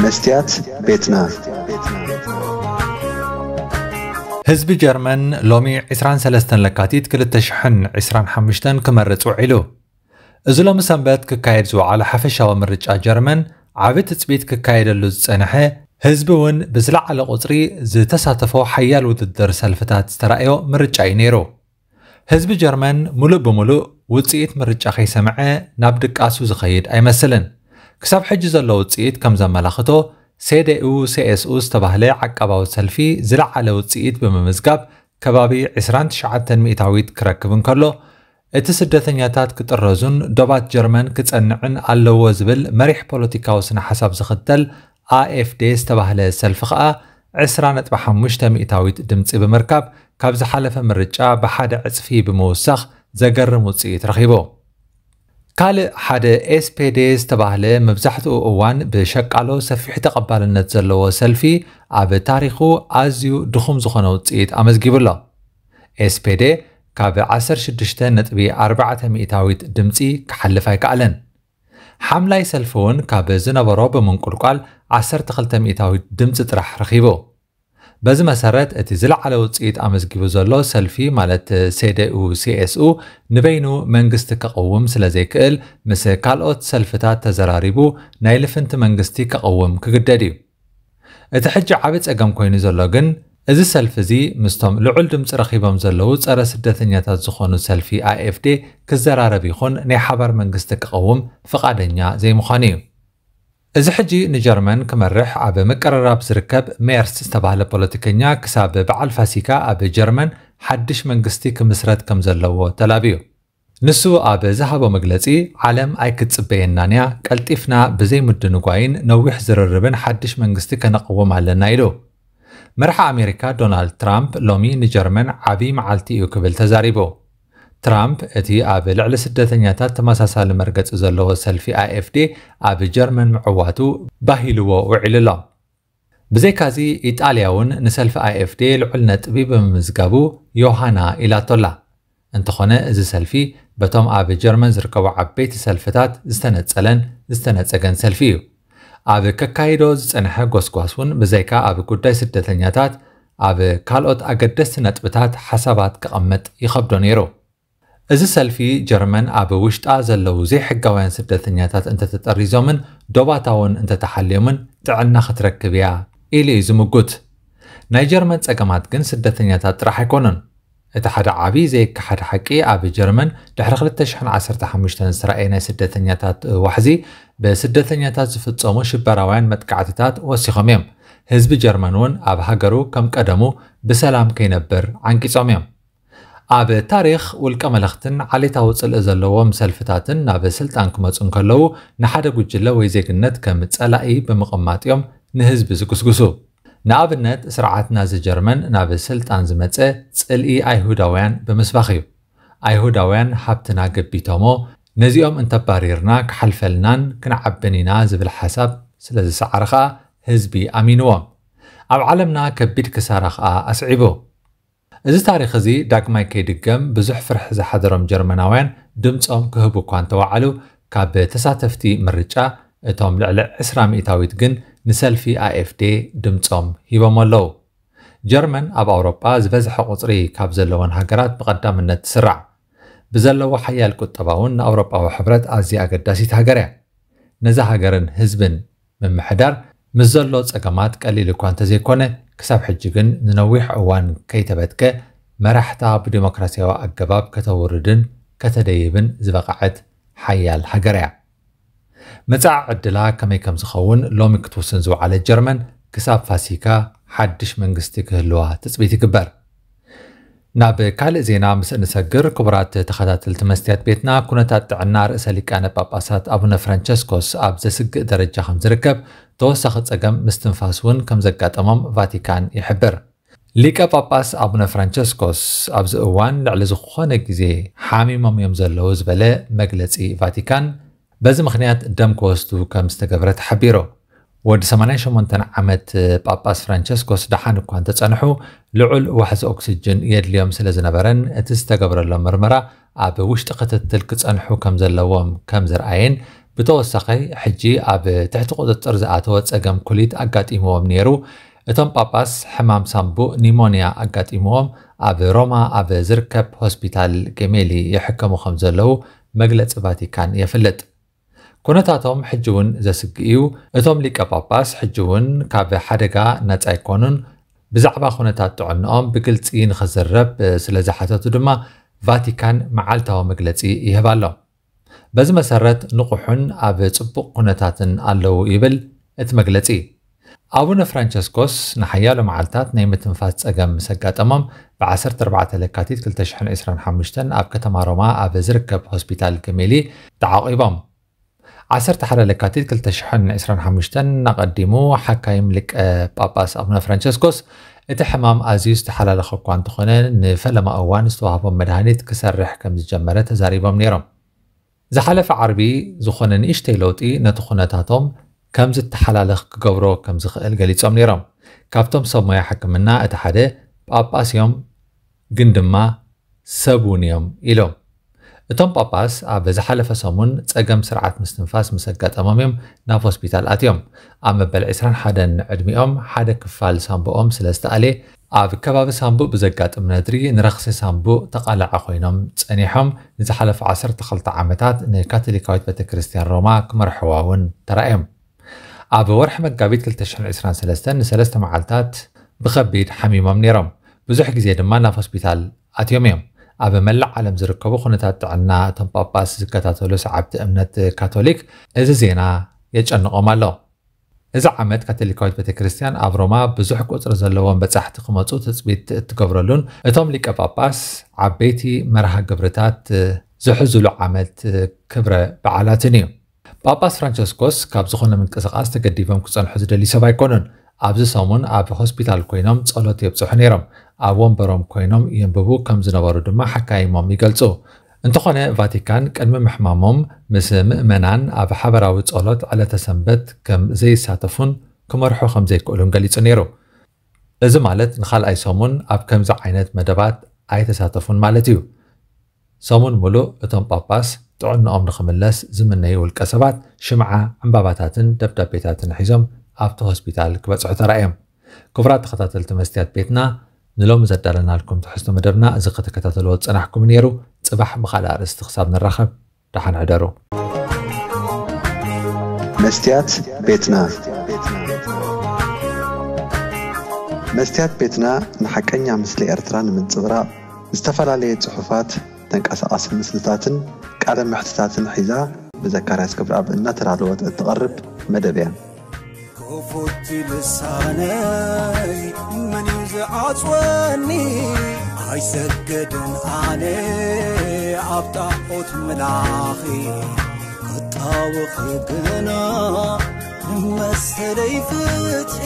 መስትያት ቤትና። ህዝቢ ጀርመን ሎሚ ዕስራን ሰለስተን ለካቲት ክልተ ሽሕን ዕስራን ሓሙሽተን ክመርጽ ውዒሉ። እዚ ሎሚ ሰንበት ክካየድ ዝወዓለ ሓፈሻዊ ምርጫ ጀርመን ዓቢ ትጽቢት ክካየደሉ ዝጸንሐ፣ ህዝቢ እውን ብዝለዓለ ቁጽሪ ዝተሳተፎ ሓያል ውድድር ሰልፍታት ዝተራእዮ ምርጫ እዩ ነይሩ። ህዝቢ ጀርመን ሙሉእ ብሙሉእ ውጽኢት ምርጫ ከይሰምዐ ናብ ድቃሱ ዝኸይድ ኣይመስልን። ክሳብ ሕጂ ዘሎ ውጽኢት ከም ዘመላኽቶ፣ ሴደኡ ሴኤስኡ ዝተባህለ ዓቃባዊ ሰልፊ ዝለዓለ ውጽኢት ብምምዝጋብ ከባቢ ዕስራን ትሽዓተን ሚእታዊት ክረክብ እንከሎ፣ እቲ ስደተኛታት ክጥረዙን ዶባት ጀርመን ክጸንዕን ኣለዎ ዝብል መሪሕ ፖለቲካዊ ስነ ሓሳብ ዝኽተል ኣኤፍዴ ዝተባህለ ሰልፊ ከኣ ዕስራ ነጥቢ ሓሙሽተ ሚእታዊት ድምጺ ብምርካብ ካብ ዝሓለፈ ምርጫ ብሓደ ዕጽፊ ብምውሳኽ ዘገርም ውጽኢት ረኺቡ። ካልእ ሓደ ኤስፔዴ ዝተባህለ መብዛሕትኡ እዋን ብሸቃሎ ሰፊሕ ተቐባልነት ዘለዎ ሰልፊ ኣብ ታሪኹ ኣዝዩ ድኹም ዝኾነ ውጽኢት ኣመዝጊቡ ኣሎ። ኤስፔዴ ካብ ዓሰርተ ሽዱሽተ ነጥቢ ኣርባዕተ ሚእታዊት ድምጺ ክሓልፍ ኣይከኣለን። ሓምላይ ሰልፊ እውን ካብ ዝነበሮ ብምንቁልቋል ዓሰርተ ክልተ ሚእታዊት ድምጺ ጥራሕ ረኺቡ። በዚ መሰረት እቲ ዝለዓለ ውጽኢት ኣመዝጊቡ ዘሎ ሰልፊ ማለት ሴደኡ ሲኤስኡ ንበይኑ መንግስቲ ከቕውም ስለ ዘይክእል ምስ ካልኦት ሰልፍታት ተዘራሪቡ ናይ ልፍንቲ መንግስቲ ከቕውም ክግደድ እዩ። እቲ ሕጂ ዓቢ ጸገም ኮይኑ ዘሎ ግን እዚ ሰልፊ እዚ ምስቶም ልዑል ድምጺ ረኺቦም ዘለዉ ጸረ ስደተኛታት ዝኾኑ ሰልፊ ኣኤፍዴ ክዘራረብ ይኹን ናይ ሓባር መንግስቲ ክቐውም ፍቓደኛ ዘይምዃኑ እዩ። እዚ ሕጂ ንጀርመን ክመርሕ ኣብ ምቅርራብ ዝርከብ ሜርስ ዝተባህለ ፖለቲከኛ ክሳብ በዓል ፋሲካ ኣብ ጀርመን ሓድሽ መንግስቲ ክምስረት ከም ዘለዎ ተላብዩ። ንሱ ኣብ ዝሃቦ መግለጺ ዓለም ኣይክትጽበየናን እያ፣ ቀልጢፍና ብዘይ ምድንጓይን ነዊሕ ዝርርብን ሓድሽ መንግስቲ ከነቕውም ኣለና ኢሉ። መራሒ ኣሜሪካ ዶናልድ ትራምፕ ሎሚ ንጀርመን ዓቢ መዓልቲ እዩ ክብል ተዛሪቡ። ትራምፕ እቲ ኣብ ልዕሊ ስደተኛታት ተመሳሳሊ መርገጺ ዘለዎ ሰልፊ ኣኤፍዴ ኣብ ጀርመን ምዕዋቱ ባሂልዎ ውዒሉ ኣሎ። ብዘይካዚ ኢጣልያ እውን ንሰልፊ ኣኤፍዴ ልዑል ነጥቢ ብምምዝጋቡ ዮሃና ኢላቶ ኣላ። እንተኾነ እዚ ሰልፊ በቶም ኣብ ጀርመን ዝርከቡ ዓበይቲ ሰልፍታት ዝተነጸለን ዝተነጸገን ሰልፊ እዩ። ኣብ ከካይዶ ዝጸንሐ ጎስጓስ እውን ብዘይካ ኣብ ጉዳይ ስደተኛታት ኣብ ካልኦት ኣገደስቲ ነጥብታት ሓሳባት ክቐምጥ ይኸብዶ ነይሩ። እዚ ሰልፊ ጀርመን ኣብ ውሽጣ ዘለዉ ዘይሕጋውያን ስደተኛታት እንተተጠሪዞምን ዶባታውን እንተተሓልዮምን ጥዕና ክትረክብ እያ ኢሉ እዩ ዝምጉት። ናይ ጀርመን ጸገማት ግን ስደተኛታት ጥራሕ ኣይኮኑን። እቲ ሓደ ዓቢ ዘይከሓድ ሓቂ ኣብ ጀርመን ድሕሪ ክልተ ሽሕን ዓሰርተ ሓሙሽተን ዝተራእየ ናይ ስደተኛታት ዋሕዚ ብስደተኛታት ዝፍጸሙ ሽበራውያን መጥቃዕትታት ወሲኾም እዮም። ህዝቢ ጀርመን እውን ኣብ ሃገሩ ከም ቀደሙ ብሰላም ከይነብር ዓንቂጾም እዮም። ኣብ ታሪኽ ውልቀ መለኽትን ዓሌታዊ ጽልኢ ዘለዎም ሰልፍታትን ናብ ስልጣን ክመጹ እንከለዉ ንሓደ ጉጅለ ወይ ዜግነት ከም ጸላኢ ብምቕማጥ እዮም ንህዝቢ ዝጉስጉሱ። ንኣብነት ስርዓት ናዚ ጀርመን ናብ ስልጣን ዝመጸ ጽልኢ ኣይሁዳውያን ብምስባኽ እዩ። ኣይሁዳውያን ሃብትና ገቢቶሞ ነዚኦም እንተባሪርና ክሓልፈልናን ክንዓብን ኢና ዝብል ሓሳብ ስለ ዝሰዓረ ኸኣ ህዝቢ ኣሚንዎም። ኣብ ዓለምና ከቢድ ክሳራ ኸኣ ኣስዒቡ። እዚ ታሪኽ እዚ ዳግማይ ከይድገም ብዙሕ ፍርሒ ዝሓደሮም ጀርመናውያን ድምጾም ክህቡ እኳ እንተወዓሉ ካብ ተሳተፍቲ ምርጫ እቶም ልዕሊ ዕስራ ሚእታዊት ግን ንሰልፊ ኣኤፍዴ ድምጾም ሂቦም ኣለዉ። ጀርመን ኣብ ኣውሮጳ ዝበዝሐ ቁጽሪ ካብ ዘለወን ሃገራት ብቐዳምነት ትስራዕ። ብዘለዎ ሓያል ቁጠባ እውን ንኣውሮጳዊ ሕብረት ኣዝያ ኣገዳሲት ሃገር እያ። ነዛ ሃገርን ህዝብን ምምሕዳር ምስ ዘሎ ጸገማት ቀሊል እኳ እንተዘይኮነ ክሳብ ሕጂ ግን ንነዊሕ እዋን ከይተበትከ መራሕታ ብዲሞክራሲያዊ ኣገባብ ከተውርድን ከተደይብን ዝበቐዐት ሓያል ሃገር እያ። መጻኢ ዕድላ ከመይ ከም ዝኸውን ሎሚ ክትውስን ዝወዓለት ጀርመን ክሳብ ፋሲካ ሓድሽ መንግስቲ ክህልዋ ትጽቢት ይግበር። ናብ ካልእ ዜና ምስ እንሰግር ክቡራት ተኸታተልቲ መስትያት ቤትና ኩነታት ጥዕና ርእሰ ሊቃነ ጳጳሳት ኣቡነ ፍራንቸስኮስ ኣብ ዘስግእ ደረጃ ከም ዝርከብ ተወሳኺ ጸገም ምስትንፋስ እውን ከም ዘጋጠሞም ቫቲካን ይሕብር። ሊቀ ጳጳስ ኣቡነ ፍራንቸስኮስ ኣብዚ እዋን ልዕሊ ዝኾነ ግዜ ሓሚሞም እዮም ዘለዉ ዝበለ መግለጺ ቫቲካን በዚ ምኽንያት ደም ክወስዱ ከም ዝተገብረ ተሓቢሩ። ወዲ ሰማንያን ሸሞንተን ዓመት ጳጳስ ፍራንቸስኮስ ደሓን እኳ እንተጸንሑ ልዑል ዋሕዚ ኦክስጅን የድልዮም ስለ ዝነበረን እቲ ዝተገብረሎም ምርመራ ኣብ ውሽጢ ክትትል ክጸንሑ ከም ዘለዎም ከም ዝረኣየን ብተወሳኺ፣ ሕጂ ኣብ ትሕቲ ቁጽጽር ዝኣተወ ጸገም ኩሊት ኣጋጢምዎም ነይሩ። እቶም ጳጳስ ሕማም ሳምቡእ፣ ኒሞንያ፣ ኣጋጢምዎም ኣብ ሮማ ኣብ ዝርከብ ሆስፒታል ጌሜሊ ይሕከሙ ከም ዘለዉ መግለጺ ቫቲካን የፍልጥ። ኩነታቶም ሕጂ እውን ዘስግእ እዩ። እቶም ሊቀ ጳጳስ ሕጂ እውን ካብ ሓደጋ ነጻ ኣይኮኑን። ብዛዕባ ኩነታት ጥዕንኦም ብግልጺ ንኽዝረብ ስለ ዝሓተቱ ድማ ቫቲካን መዓልታዊ መግለጺ ይህብ ኣሎ። በዚ መሰረት ንቑሑን ኣብ ጽቡቕ ኩነታትን ኣለዉ ይብል እቲ መግለጺ። ኣቡነ ፍራንቸስኮስ ንሓያሎ መዓልታት ናይ ምትንፋስ ጸገም ምስ ኣጋጠሞም፣ ብ ዓሰርተ ኣርባዕተ ለካቲት ክልተ ሽሕን ዕስራን ሓሙሽተን ኣብ ከተማ ሮማ ኣብ ዝርከብ ሆስፒታል ገሜሊ ተዓቒቦም። ዓሰርተ ሓደ ለካቲት ክልተ ሽሕን ዕስራን ሓሙሽተን ኣቐዲሙ ሓካይም ሊቀ ጳጳስ ኣቡነ ፍራንቸስኮስ፣ እቲ ሕማም ኣዝዩ ዝተሓላለኸ እኳ እንተኾነ፣ ንፈለማ እዋን ዝተዋህቦም መድሃኒት ክሰርሕ ከም ዝጀመረ ተዛሪቦም ነይሮም። ዝሓለፈ ዓርቢ ዝኾነ ንእሽተይ ለውጢ ነቲ ኩነታቶም ከም ዝተሓላለኽ ክገብሮ ከም ዝኽእል ገሊጾም ነይሮም። ካብቶም ሰብ ሞያ ሕክምና እቲ ሓደ ጳጳስ እዮም፣ ግን ድማ ሰብ እውን እዮም ኢሎም። እቶም ጳጳስ ኣብ ዝሓለፈ ሰሙን ጸገም ስርዓት ምስትንፋስ ምስ ኣጋጠሞም እዮም ናብ ሆስፒታል ኣትዮም። ኣብ መበል ዕስራን ሓደን ዕድሚኦም ሓደ ክፋል ሳምቡኦም ስለ ዝተኣልየ፣ ኣብ ከባቢ ሳምቡእ ብዘጋጥም ነድሪ ንረኽሲ ሳምቡእ ተቓላዒ ኮይኖም ጸኒሖም፣ ንዝሓለፉ ዓሰርተ ክልተ ዓመታት ንካቶሊካዊት ቤተክርስትያን ሮማ ክመርሕዋ እውን ተራእዮም። ኣብ ወርሒ መጋቢት ክልተ ሽሕን ዕስራን ሰለስተን ንሰለስተ መዓልታት ብኸቢድ ሓሚሞም ነይሮም። ብዙሕ ግዜ ድማ ናብ ሆስፒታል ኣትዮም እዮም። ኣብ መላእ ዓለም ዝርከቡ ኩነታት ጥዕና እቶም ጳጳስ ዝከታተሉ ሰዓብቲ እምነት ካቶሊክ፣ እዚ ዜና የጨንቖም ኣሎ። እዚ ዓመት ካቶሊካዊት ቤተክርስትያን ኣብ ሮማ ብዙሕ ቁጽሪ ዘለዎም በጻሕቲ ክመጹ ትጽቢት እትገብረሉን፣ እቶም ሊቀ ጳጳስ ዓበይቲ መርሃ ግብርታት ዝሕዝሉ ዓመት ክብረ በዓላትን እዩ። ጳጳስ ፍራንቸስኮስ ካብ ዝኾነ ምንቅስቓስ ተገዲቦም ክጸንሑ ዝደልዩ ሰብ ኣይኮኑን። ኣብዚ ሰሙን ኣብ ሆስፒታል ኮይኖም ጸሎት የብጽሑ ነይሮም። ኣብ ወንበሮም ኮይኖም የንብቡ ከም ዝነበሩ ድማ ሓካይሞም ይገልጹ። እንተኾነ፣ ቫቲካን ቅድሚ ምሕማሞም ምስ ምእመናን ኣብ ሓበራዊ ጸሎት ዕለተ ሰንበት ከም ዘይሳተፉን ክመርሑ ከም ዘይክእሉን ገሊጹ ነይሩ። እዚ ማለት ንኻልኣይ ሰሙን ኣብ ከምዚ ዓይነት መደባት ኣይተሳተፉን ማለት እዩ። ሰሙን ምሉእ እቶም ጳጳስ ጥዕንኦም ንኽምለስ ዝምነዩ ውልቀ ሰባት ሽምዓ፣ ዕምባባታትን ደብዳቤታትን ሒዞም ኣብቲ ሆስፒታል ክበጽሑ ተራእዮም። ክቡራት ተኸታተልቲ መስትያት ቤትና፣ ንሎሚ ዘዳለናልኩም ትሕዝቶ መደብና እዚ ከተከታተልዎ ዝጸናሕኩም ነይሩ። ጽባሕ ብኻልእ ኣርእስቲ ክሳብ ንራኸብ፣ ደሓን ሕደሩ። መስትያት ቤትና። መስትያት ቤትና ንሓቀኛ ምስሊ ኤርትራ ንምንጽብራቕ ዝተፈላለየ ጽሑፋት፣ ተንቀሳቓሲ ምስልታትን ቃለ መሕትታትን ሒዛ ብዘካርያስ ክብረኣብ እናተዳለወት እትቐርብ መደብ እያ። ክፉት ልሳነይ መን እዩ ዝዓጽወኒ? ኣይሰግድን ኣነ ኣብ ጣዖት ምላኺ፣ ክጣወኺ ግና ንመሰለይ ፍትሒ።